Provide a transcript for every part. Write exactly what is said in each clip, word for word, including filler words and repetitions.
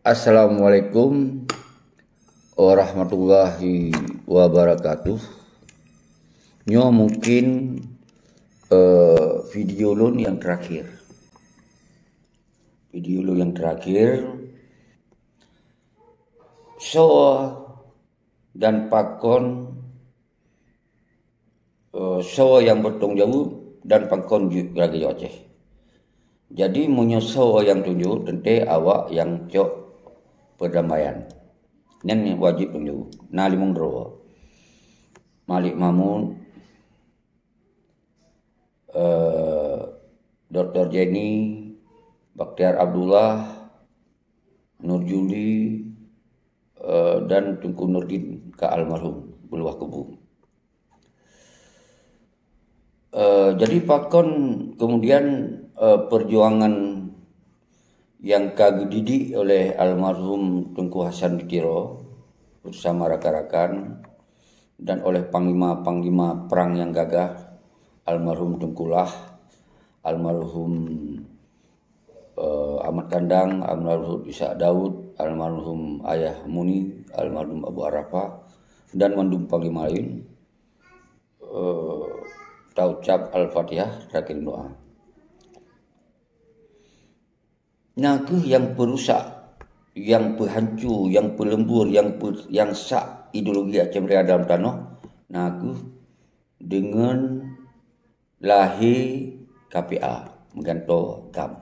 Assalamualaikum warahmatullahi wabarakatuh. Nyoe mungkin, eh, video lôn nyang terakhir. Video lôn nyang terakhir. Soe dan pakon, eh, soe nyang bertanggung jawab dan pakon jeuet lagèe nyoe Aceh. Jadi, meunyoe soe nyang tunjuk, teuntèe awak nyang cok perdamaian. Nyan wajéb tunjuk. Na limong droe. Malik Mahmud, eh, Doktor Jenny, Bakhtiar Abdullah, Nur Juli, eh, dan Teungku Nurdin ka almarhum beuluwah kubu. Eh, jadi pakon kemudian, eh, perjuangan yang ka geudidik oleh almarhum Teungku Hasan di Tiro bersama rakan-rakan dan oleh panglima-panglima perang yang gagah, almarhum Teungku Lah, almarhum, eh, Ahmad Kandang, almarhum Ishak Daud, almarhum Ayah Muni, almarhum Abu Arafah, dan mandum panglima laén, eh, taucap Al-Fatihah, terakhir doa. Na kheueh nyang peurusak, nyang peuhanco, nyang peuleumbur, nyang peu-, nyang sak ideologi Aceh Merdeka dalam tanoh, na kheueh deungon lahé K P A meugantoe GAM.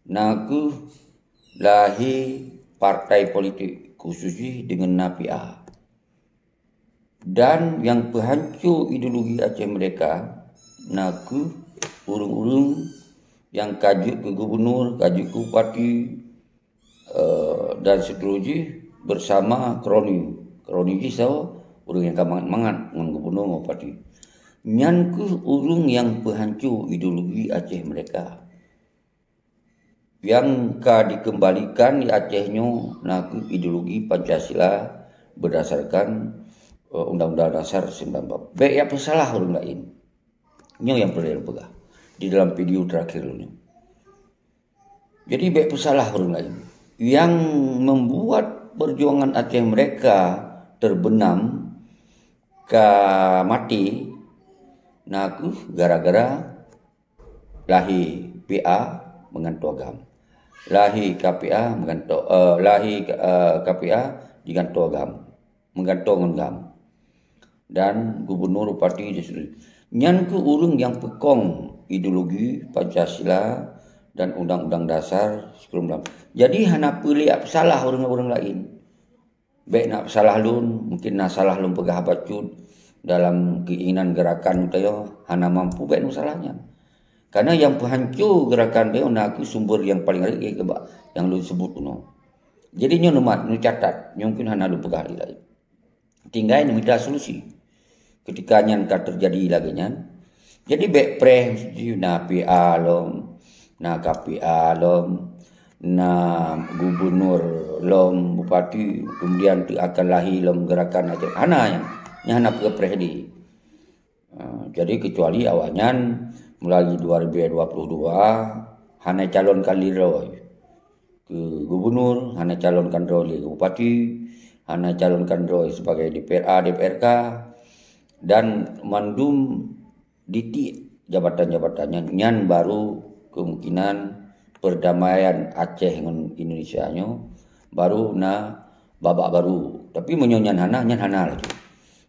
Na kheueh lahé partai politik, khusus jih deungon na P A. Dan nyang peuhanco ideologi Aceh Merdeka na kheueh ureuëng-ureuëng nyang ka jeuet keu gubunur, ka jeuet keu bupati, eh, dan seterusnya bersama kroni. Kroni jih soe? Ureuëng nyang ka mangat-mangat ngon gubunur ngon bupati. Nyan kheueh ureuëng nyang peuhanco ideologi Aceh Merdeka. Nyang ka dikeumbalikan di Aceh nyoe na kheueh ideologi Pancasila berdasarkan, eh, Undang-Undang Dasar sembilan belas. Bék jak peusalah ureuëng laén. Nyoe nyang peureulée lôn peugah di dalam video terakhir lôn nyoe. Jadi, bék peusalah ureuëng laén. Nyang membuat perjuangan Aceh Merdeka terbenam ka maté, na kheueh gara-gara lahé P A meugantoe GAM. Lahé K P A meugantoe, eh, lahé, eh, K P A digantoe GAM. Meugantoe ngon GAM. Dan gubunur, bupati, dan seterusnya. Nyan kheueh ureuëng nyang peukong ideologi Pancasila dan Undang-Undang Dasar sikureueng beulam. Jadi, hana peureulée peusalah ureuëng-ureuëng laén. Bék na peusalah lôn, mungkin na salah lôn peugah bacut dalam keinginan gerakan geutanyoe, hana mampu, bék na peusalah nyan. Karena nyang peuhanco gerakan tanyoe na kheueh sumber nyang paleng rayeuk nyang lôn sebut keunoe. Jadi nyoe neumat, neucatat, nyoe mungkin hana lôn peugah lé laén. Tinggai neumita solusi. Ketika nyan ka teujadi lagée nyan, jadi bék preh meusti na P A lom, na K P A lom, na gubunur lom, bupati, kemudian teu akan lahé lom gerakan aja. Hana nyan, nyan hana peue preh di. Ha, jadi kecuali awaknyan mulai dua ribu dua puluh dua hana calonkan lé droe keu gubunur, hana calonkan droe lé keu bupati, hana calonkan droe sebagai D P R A, D P R K, dan mandum ditiek jabatan-jabatan nyan, nyan baru kemungkinan perdamaian Aceh ngon Indonesia nyoe baru na babak baru. Tapi meunyoe nyan hana, nyan hana laju.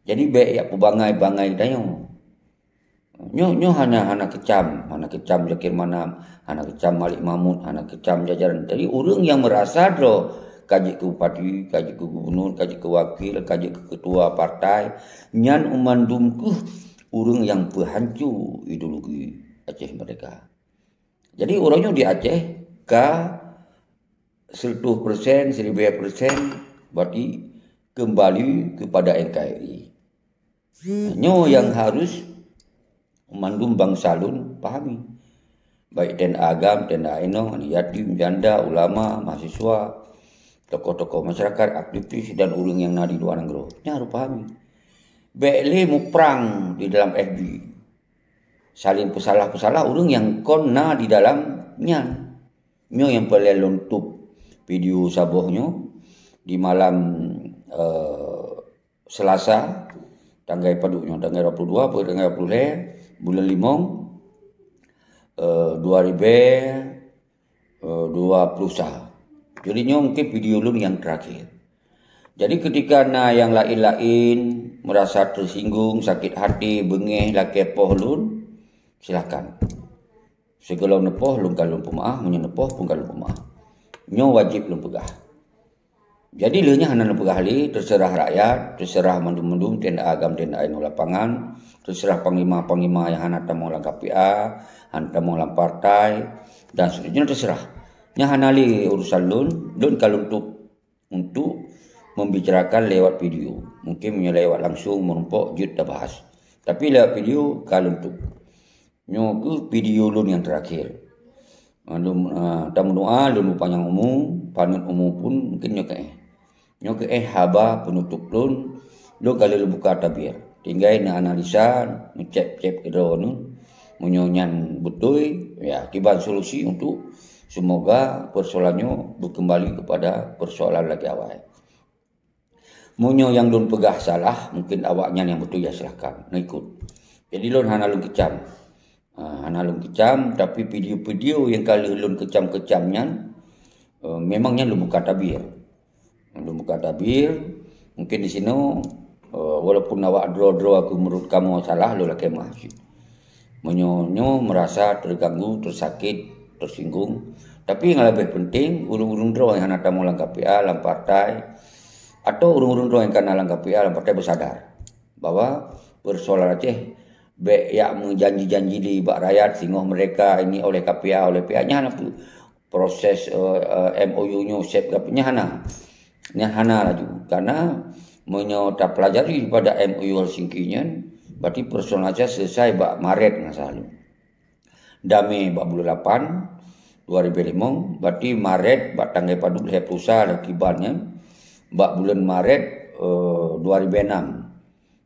Jadi bék jak peubangai-bangai tanyoe. Nyoe, nyoe hana, hana keucam, hana keucam Zakir Manaf, hana keucam Malik Mahmud, hana keucam jajaran. Jadi ureuëng nyang meurasa droe ka jeuet keu bupati, ka jeuet keu gubunur, ka jeuet keu wakil, ka jeuet keu ketua partai, nyan mandum kheueh ureuëng nyang peuhanco ideologi Aceh Merdeka. Jadi uroe nyoe di Aceh ka seratus persen, seribu persen berarti kembali kepada N K R I. Nyoe nyang harus mandum bansa lôn pahami. Baik T N A GAM, T N A inong, aneuk yatim, janda, ulama, mahasiswa, tokoh-tokoh masyarakat, aktivis dan ureuëng nyang na di luwa nanggroe. Nyan harus pahami. Bék lé muprang di dalam F B. Saling peusalah-peusalah ureuëng nyang kon na di dalam nyan. Nyoe nyang peureulée lôn tôb. video saboh nyoe di malam, eh, Selasa, tanggai padub nyoe, tanggai dua puluh dua atau tanggai dua puluh lhèe buleuen limong, eh, dua ribèe, eh, dua puluh sa. Jadi nyoe mungkin video lôn nyang terakhir. Jadi ketika na nyang laén-laén merasa tersinggung, sakét hati, beungéh lakèe poh lôn, silakan. Sigohlom neupoh lôn ka lôn peumaáh, meunyoe neupoh pun ka lôn peumaáh. Nyoe wajéb lôn peugah. Jadi lheueh nyan hana lôn peugah lé, teuseurah rakyat, teuseurah mandum-mandum T N A agam, T N A inoe lapangan, teuseurah panglima-panglima nyang hana tamong lam K P A, hana tamong lam partai, dan seterusnya, teuseurah. Nyan hana lé urusan lôn, lôn ka lôn tup untuk membicarakan lewat video. Mungkin meunyoe lewat langsung meurumpok jeuet tabahas. Tapi lewat video ka lôn tup. Nyoe keuh video lôn nyang terakhir. Lôn, ah, tameudoa lôn panyang umu, paneuk umu pun mungkin nyoe keuh. Nyoe keuh haba peunutôp lôn, lôn ka lheueh lôn buka tabir. Tinggai neuanalisa, neucép-cép keudroe nyoe. Meunyoe nyan beutôi, ya, kiban solusi untuk semoga persoalan nyoe berkembali kepada persoalan lagèe awai. Meunyoe nyang lôn peugah salah, mungkin awaknyan nyang beutôi, ya silahkan, neuikot. Jadi lôn hana lôn keucam. Ah, hana lôn keucam, tapi video-video nyang ka lheueh lôn keucam-keucam nyan, eh, memang nyan lôn buka tabir. Lôn buka tabir, mungkin di sinoe, eh, walaupun awak droe-droe aku meunurot kamoe salah, lôn lakèe maáh cit. Meunyoe nyoe merasa terganggu, tersakit, tersinggung, tapi nyang leubeh penting, ureueng-ureueng droe nyang hana tamong lam K P A, lam partai, atau ureueng-ureueng droe nyang ka na lam K P A, lam partai bersadar bahwa persoalan Aceh bèk jak meujanji-janji di bak rakyat, singoh mereka ini oleh K P A, oleh pihak nyan hana peue. Proses, eh, eh, M O U nyoe sep gap nyan hana. Nyan hana laju. Karena meunyoe tapelajari daripada M O U Helsinki nyan, berarti persoalan Aceh selesai bak Maret ngon salah lôn. Damé bak buleuen lapan, dua ribèe limong, berarti Maret bak tanggai padub lhèe ploh sa lheueh kiban nyan, bak buleuen Maret, eh, dua ribèe enam.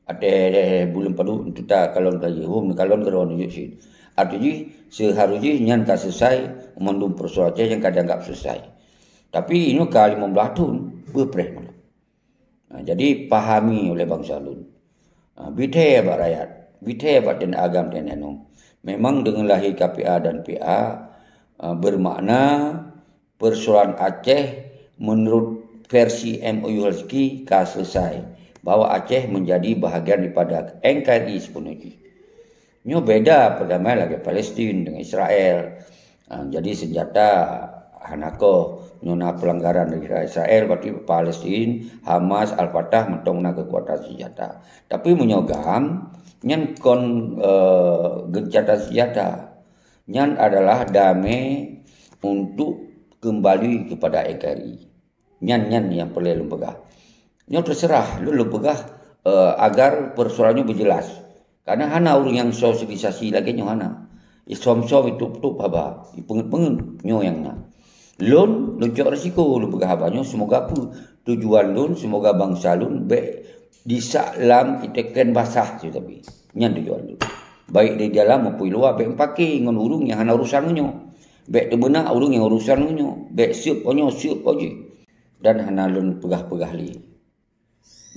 Watèe buleuen padub teuta kalon ka jihom, kalon keudroe neujok cit. Arti jih, seuharus jih nyan ka selesai, mandum persoalan Aceh nyang ka dianggap selesai. Tapi inoe ka limong blaih thon, beupreh malam. Nah, jadi pahami oleh bansa lôn. Ah, bithèe bak rakyat, bithèe bak T N A agam, T N A inoe. Memang deungon lahé K P A dan P A, ah, bermakna persoalan Aceh menurut versi M O U Helsinki ka selesai, bahwa Aceh menjadi bahagian daripada N K R I sepenuh jih. Nyoe beda perdamaian lagèe Palestin dengan Israel. Ah, jadi senjata hana koh, nyoe na pelanggaran dari Israel, berarti Palestin, Hamas, Al-Fatah mantong na kekuatan senjata. Tapi meunyoe GAM, nyan kon, eh, gencatan senjata. Nyan adalah damé untuk kembali kepada N K R I. Nyan, nyan nyang peureulèe lôn peugah. Nyoe teuseurah, lôn, lôn peugah, eh, agar persoalan nyoe beujeulaih. Karena hana ureueng nyang sosialisasi lagèe nyoe, hana. Isom-som, itôp-tôp haba, ipeungeut-peungeut, nyoe nyang na. Lôn, lôn cok risiko lôn peugah haba nyoe, semoga peue tujuan lôn, semoga bansa lôn bèk disak lam teuken basah, tapi nyan tujuan lôn. Baik di dalam maupun luwa, bèk meupaké ngon ureueng nyang hana urusan ngon nyoe. Bèk teumeunak ureueng nyang urusan ngon nyoe. Bèk seuep nyoe, seuep jih. Dan hana lôn peugah-peugah lé.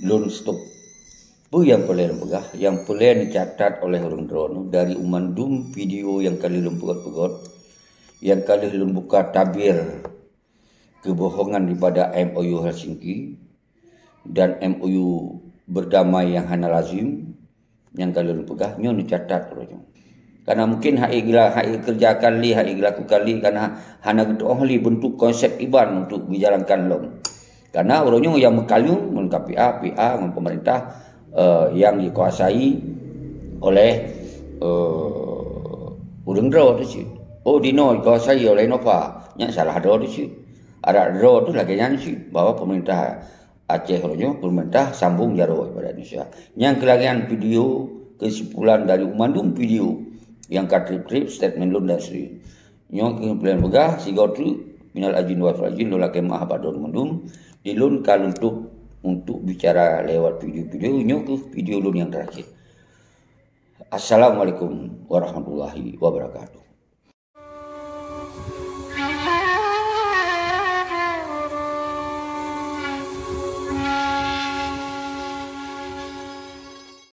Lôn stop. Peue nyang peureulèe lôn peugah? Nyang peureulèe neucatat oleh ureueng droeneuh dari mandum video nyang ka lheueh lôn peugöt-peugöt, nyang ka lheueh lôn buka tabir kebohongan daripada M O U Helsinki dan M O U berdamai nyang hana lazim, nyang ka lôn peugah, nyoe neucatat uroe nyoe. Karena mungkin hai gela-, hai geukeureujakan lé, hai geulakukan lé, karena hana geutu'oh lé beuntuk konsep kiban untuk geujalankan lom. Karena uroe nyoe nyang meukalon ngon K P A, P A, ngon pemerintah, eh, nyang dikuasai oleh, eh, ureueng droe teuh cit. Oh, dinoe dikuasai oleh Nova. Nyan salah droe teuh cit. Adak droe teuh lagèe nyan cit, bahwa pemerintah Aceh uroe nyoe, pemerintah sambung jaroe daripada Indonesia. Nyang keulagèan video, kesimpulan dari mandum video nyang ka trép-trép statement lôn dan seterusnya. Nyoe keuh peureulèe lôn peugah, sigoe treuk, minal aidin wal faizin, lôn lakèe meu'ah bak droeneuh mandum, di lôn ka lôn tutup untuk bicara lewat video-video, nyoe keuh video lôn nyang terakhir. Assalamualaikum warahmatullahi wabarakatuh.